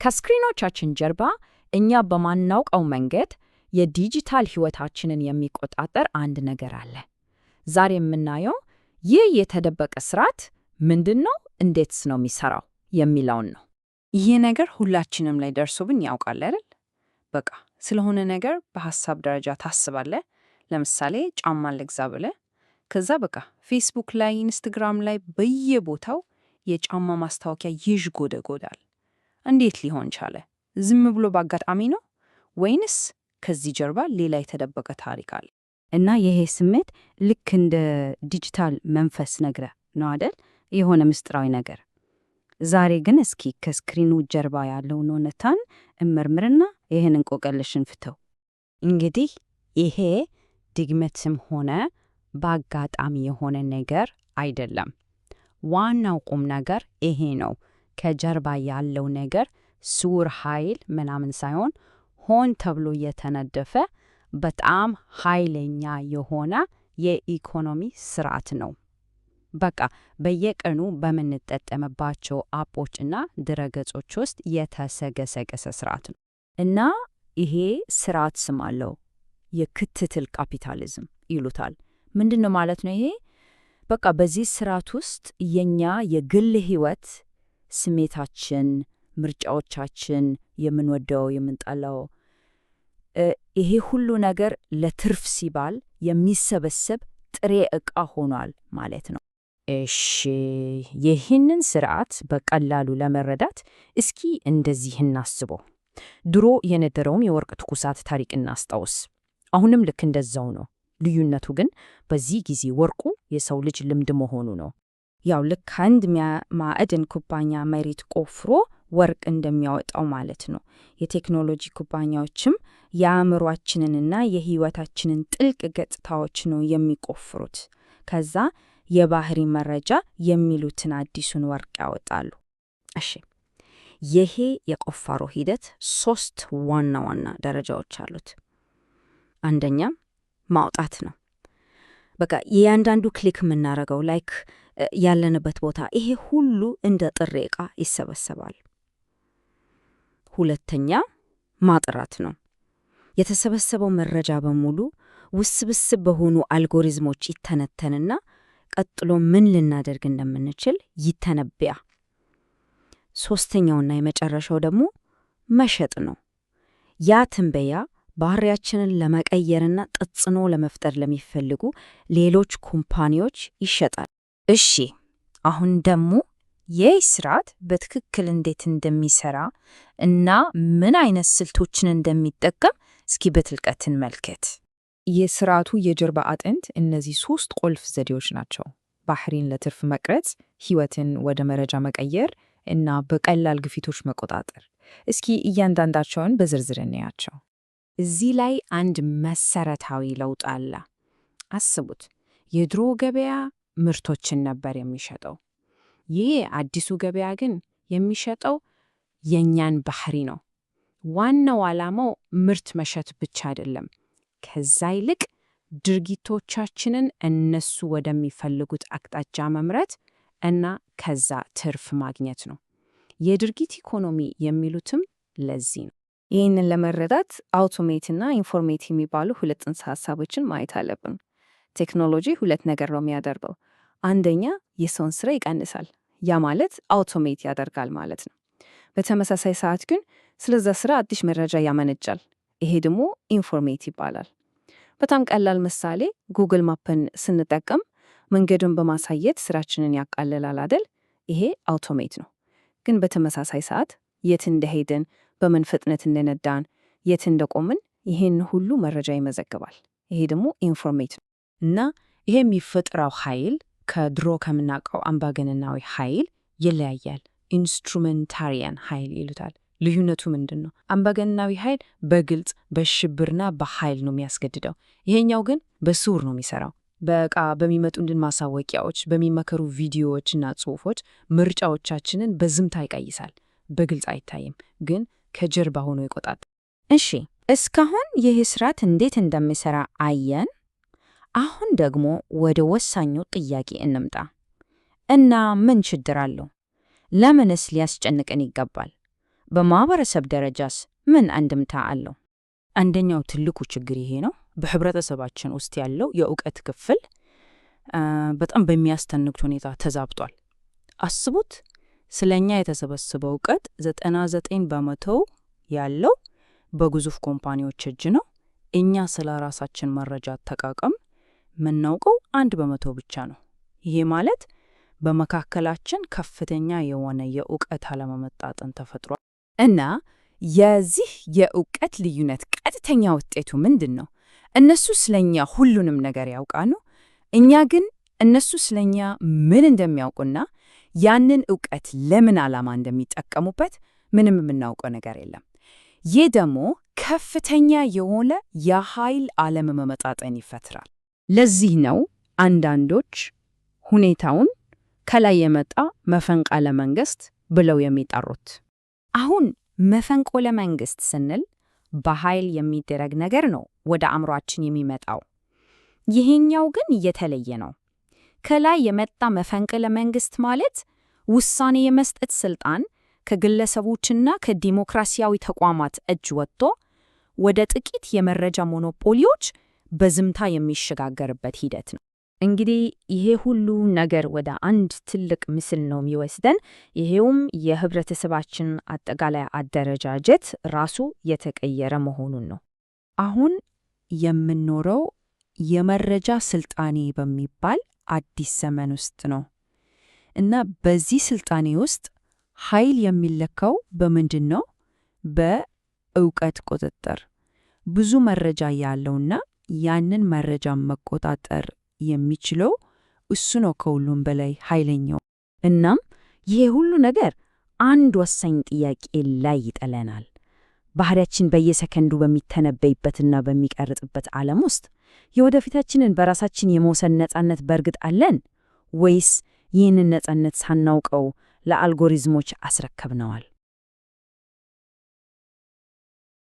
ከስክሪኖቻችን ጀርባ እኛ በማናውቀው መንገድ የዲጂታል ሕይወታችንን የሚቆጣጠር አንድ ነገር አለ። ዛሬ የምናየው ይህ የተደበቀ ስርዓት ምንድን ነው፣ እንዴትስ ነው የሚሰራው የሚለውን ነው። ይህ ነገር ሁላችንም ላይ ደርሶብን ያውቃል አይደል? በቃ ስለሆነ ነገር በሐሳብ ደረጃ ታስባለህ። ለምሳሌ ጫማ ልግዛ ብለህ፣ ከዛ በቃ ፌስቡክ ላይ፣ ኢንስታግራም ላይ በየቦታው የጫማ ማስታወቂያ ይዥጎደጎዳል። እንዴት ሊሆን ቻለ? ዝም ብሎ በአጋጣሚ ነው ወይንስ ከዚህ ጀርባ ሌላ የተደበቀ ታሪክ አለ? እና ይሄ ስሜት ልክ እንደ ዲጂታል መንፈስ ነገር ነው አይደል? የሆነ ምስጢራዊ ነገር። ዛሬ ግን እስኪ ከስክሪኑ ጀርባ ያለውን እውነታን እንመርምርና ይህን እንቆቅልሽ እንፍታው። እንግዲህ ይሄ ድግመትም ሆነ በአጋጣሚ የሆነ ነገር አይደለም። ዋናው ቁም ነገር ይሄ ነው። ከጀርባ ያለው ነገር ስውር ኃይል ምናምን ሳይሆን ሆን ተብሎ የተነደፈ በጣም ኃይለኛ የሆነ የኢኮኖሚ ስርዓት ነው። በቃ በየቀኑ በምንጠቀምባቸው አፖች እና ድረገጾች ውስጥ የተሰገሰገሰ ስርዓት ነው። እና ይሄ ስርዓት ስም አለው፣ የክትትል ካፒታሊዝም ይሉታል። ምንድን ነው ማለት ነው ይሄ? በቃ በዚህ ስርዓት ውስጥ የኛ የግል ህይወት፣ ስሜታችን፣ ምርጫዎቻችን፣ የምንወደው የምንጠላው፣ ይሄ ሁሉ ነገር ለትርፍ ሲባል የሚሰበሰብ ጥሬ ዕቃ ሆኗል ማለት ነው። እሺ፣ ይህንን ስርዓት በቀላሉ ለመረዳት እስኪ እንደዚህ እናስበው። ድሮ የነበረውን የወርቅ ትኩሳት ታሪክ እናስታውስ። አሁንም ልክ እንደዛው ነው። ልዩነቱ ግን በዚህ ጊዜ ወርቁ የሰው ልጅ ልምድ መሆኑ ነው። ያው ልክ አንድ ማዕድን ኩባንያ መሬት ቆፍሮ ወርቅ እንደሚያወጣው ማለት ነው። የቴክኖሎጂ ኩባንያዎችም የአእምሯችንንና የሕይወታችንን ጥልቅ ገጽታዎች ነው የሚቆፍሩት። ከዛ የባህሪ መረጃ የሚሉትን አዲሱን ወርቅ ያወጣሉ። እሺ፣ ይሄ የቁፋሮ ሂደት ሶስት ዋና ዋና ደረጃዎች አሉት። አንደኛ ማውጣት ነው። በቃ የእያንዳንዱ click የምናደርገው፣ like፣ ያለንበት ቦታ፣ ይሄ ሁሉ እንደ ጥሬ ዕቃ ይሰበሰባል። ሁለተኛ ማጥራት ነው። የተሰበሰበው መረጃ በሙሉ ውስብስብ በሆኑ አልጎሪዝሞች ይተነተንና ቀጥሎ ምን ልናደርግ እንደምንችል ይተነበያል። ሶስተኛውና የመጨረሻው ደግሞ መሸጥ ነው። ያ ትንበያ ባህሪያችንን ለመቀየርና ተጽዕኖ ለመፍጠር ለሚፈልጉ ሌሎች ኩምፓኒዎች ይሸጣል። እሺ፣ አሁን ደግሞ ይህ ስርዓት በትክክል እንዴት እንደሚሰራ እና ምን አይነት ስልቶችን እንደሚጠቀም እስኪ በጥልቀት እንመልከት። የስርዓቱ የጀርባ አጥንት እነዚህ ሶስት ቁልፍ ዘዴዎች ናቸው። ባህሪን ለትርፍ መቅረጽ፣ ህይወትን ወደ መረጃ መቀየር እና በቀላል ግፊቶች መቆጣጠር። እስኪ እያንዳንዳቸውን በዝርዝር እንያቸው። እዚህ ላይ አንድ መሰረታዊ ለውጥ አለ። አስቡት፣ የድሮ ገበያ ምርቶችን ነበር የሚሸጠው። ይህ አዲሱ ገበያ ግን የሚሸጠው የእኛን ባህሪ ነው። ዋናው ዓላማው ምርት መሸጥ ብቻ አይደለም። ከዛ ይልቅ ድርጊቶቻችንን እነሱ ወደሚፈልጉት አቅጣጫ መምራት እና ከዛ ትርፍ ማግኘት ነው። የድርጊት ኢኮኖሚ የሚሉትም ለዚህ ነው። ይህንን ለመረዳት automate እና informate የሚባሉ ሁለት ጽንሰ ሀሳቦችን ማየት አለብን። ቴክኖሎጂ ሁለት ነገር ነው የሚያደርገው። አንደኛ የሰውን ስራ ይቀንሳል። ያ ማለት automate ያደርጋል ማለት ነው። በተመሳሳይ ሰዓት ግን ስለዛ ስራ አዲስ መረጃ ያመነጫል። ይሄ ደግሞ informate ይባላል። በጣም ቀላል ምሳሌ፣ Google Map ን ስንጠቀም መንገዱን በማሳየት ስራችንን ያቃልላል አይደል? ይሄ automate ነው። ግን በተመሳሳይ ሰዓት የት እንደሄድን፣ በምን ፍጥነት እንደነዳን፣ የት እንደቆምን ይህን ሁሉ መረጃ ይመዘግባል። ይሄ ደግሞ informate ነው። እና ይሄ የሚፈጥረው ኃይል ከድሮ ከምናውቀው አምባገነናዊ ኃይል ይለያያል። instrumentarian ኃይል ይሉታል። ልዩነቱ ምንድን ነው? አምባገነናዊ ኃይል በግልጽ በሽብርና በኃይል ነው የሚያስገድደው። ይሄኛው ግን በስውር ነው የሚሰራው። በቃ በሚመጡልን ማሳወቂያዎች፣ በሚመከሩ ቪዲዮዎችና ጽሑፎች ምርጫዎቻችንን በዝምታ ይቀይሳል። በግልጽ አይታይም፣ ግን ከጀርባ ሆኖ ይቆጣጠራል። እሺ፣ እስካሁን ይህ ስርዓት እንዴት እንደሚሰራ አየን። አሁን ደግሞ ወደ ወሳኙ ጥያቄ እንምጣ እና ምን ችግር አለው? ለምንስ ሊያስጨንቀን ይገባል? በማህበረሰብ ደረጃስ ምን አንድምታ አለው? አንደኛው ትልቁ ችግር ይሄ ነው። በህብረተሰባችን ውስጥ ያለው የእውቀት ክፍል በጣም በሚያስደነግጥ ሁኔታ ተዛብቷል። አስቡት፣ ስለኛ የተሰበሰበው እውቀት 99% ያለው በግዙፍ company ዎች እጅ ነው። እኛ ስለ ራሳችን መረጃ አጠቃቀም የምናውቀው 1% ብቻ ነው። ይሄ ማለት በመካከላችን ከፍተኛ የሆነ የእውቀት አለመመጣጠን ተፈጥሯል። እና የዚህ የእውቀት ልዩነት ቀጥተኛ ውጤቱ ምንድን ነው? እነሱ ስለኛ ሁሉንም ነገር ያውቃሉ። እኛ ግን እነሱ ስለኛ ምን እንደሚያውቁና ያንን እውቀት ለምን ዓላማ እንደሚጠቀሙበት ምንም የምናውቀው ነገር የለም። ይህ ደግሞ ከፍተኛ የሆነ የኃይል አለመመጣጠን ይፈጥራል። ለዚህ ነው አንዳንዶች ሁኔታውን ከላይ የመጣ መፈንቅለ መንግስት ብለው የሚጠሩት። አሁን መፈንቅለ መንግስት ስንል በኃይል የሚደረግ ነገር ነው ወደ አእምሯችን የሚመጣው። ይሄኛው ግን የተለየ ነው። ከላይ የመጣ መፈንቅለ መንግስት ማለት ውሳኔ የመስጠት ስልጣን ከግለሰቦችና ከዲሞክራሲያዊ ተቋማት እጅ ወጥቶ ወደ ጥቂት የመረጃ ሞኖፖሊዎች በዝምታ የሚሸጋገርበት ሂደት ነው። እንግዲህ ይሄ ሁሉ ነገር ወደ አንድ ትልቅ ምስል ነው የሚወስደን። ይሄውም የህብረተሰባችን አጠቃላይ አደረጃጀት ራሱ የተቀየረ መሆኑን ነው። አሁን የምንኖረው የመረጃ ስልጣኔ በሚባል አዲስ ዘመን ውስጥ ነው እና በዚህ ስልጣኔ ውስጥ ኃይል የሚለካው በምንድን ነው? በእውቀት ቁጥጥር። ብዙ መረጃ ያለውና ያንን መረጃ መቆጣጠር የሚችለው እሱ ነው ከሁሉም በላይ ኃይለኛው። እናም ይሄ ሁሉ ነገር አንድ ወሳኝ ጥያቄ ላይ ይጥለናል። ባህሪያችን በየሰከንዱ በሚተነበይበትና በሚቀርጽበት ዓለም ውስጥ የወደፊታችንን በራሳችን የመውሰን ነጻነት በእርግጥ አለን ወይስ ይህንን ነጻነት ሳናውቀው ለአልጎሪዝሞች አስረከብነዋል?